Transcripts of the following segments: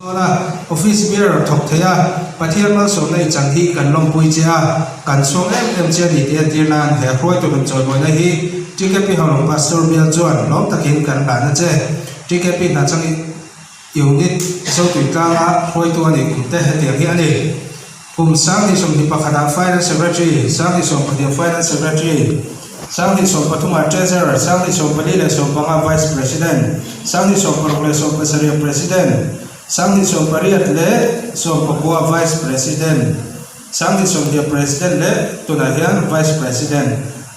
Dawn a, office bearer thawk thei a, Pathian malsawmna i chan hi kan lawmpui che a, kan chhuang em em che a ni tih entir nan he hruaitu lam chawimawina hi TKP Haulawng Pastor bial chuan lawm takin kan hlahna che. TKP hna chang unit Zotui tlanga hruaitu a nih kum te hetiang hi a ni. Kum 2021 ah Finance Secretary, 2020 ah Finance Secretary, 2023 ah Treasurer, 2024 ah Vice President, 2026 ah President, 2028 ah Vice President, 2020 ah President leh tunah hian Vice President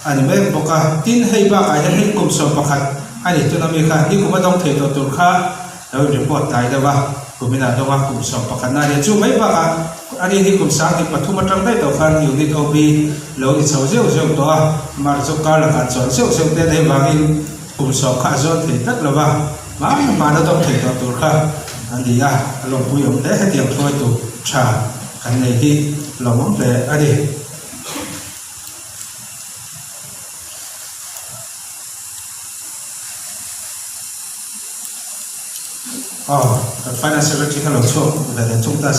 a ni mek bawk a. Tin, hei bakah hian hei kum 11 a nih tuna mi kha nikum a dawng thei tawh tur kha Lo in report tlai deuh a, kum inah dawng a, kum 11 na nia. Chu mai bakah a ni hi kum 23 atang daih tawh khan unit OB lo ni chho zeuh zeuh tawh a, mar chu kar lakah chuan zeuh zeuh te a nei vangin kum sawm kha a zawn thei tlat lo va, hma hmana dawng thei tawh tur kha a ni a, a lawmpui awm hle hetiang hruaitu tha kan nei hi lawmawm hle a ni. Aw, kan Finance Secretary kha lo chhuak ve leh chung ta se.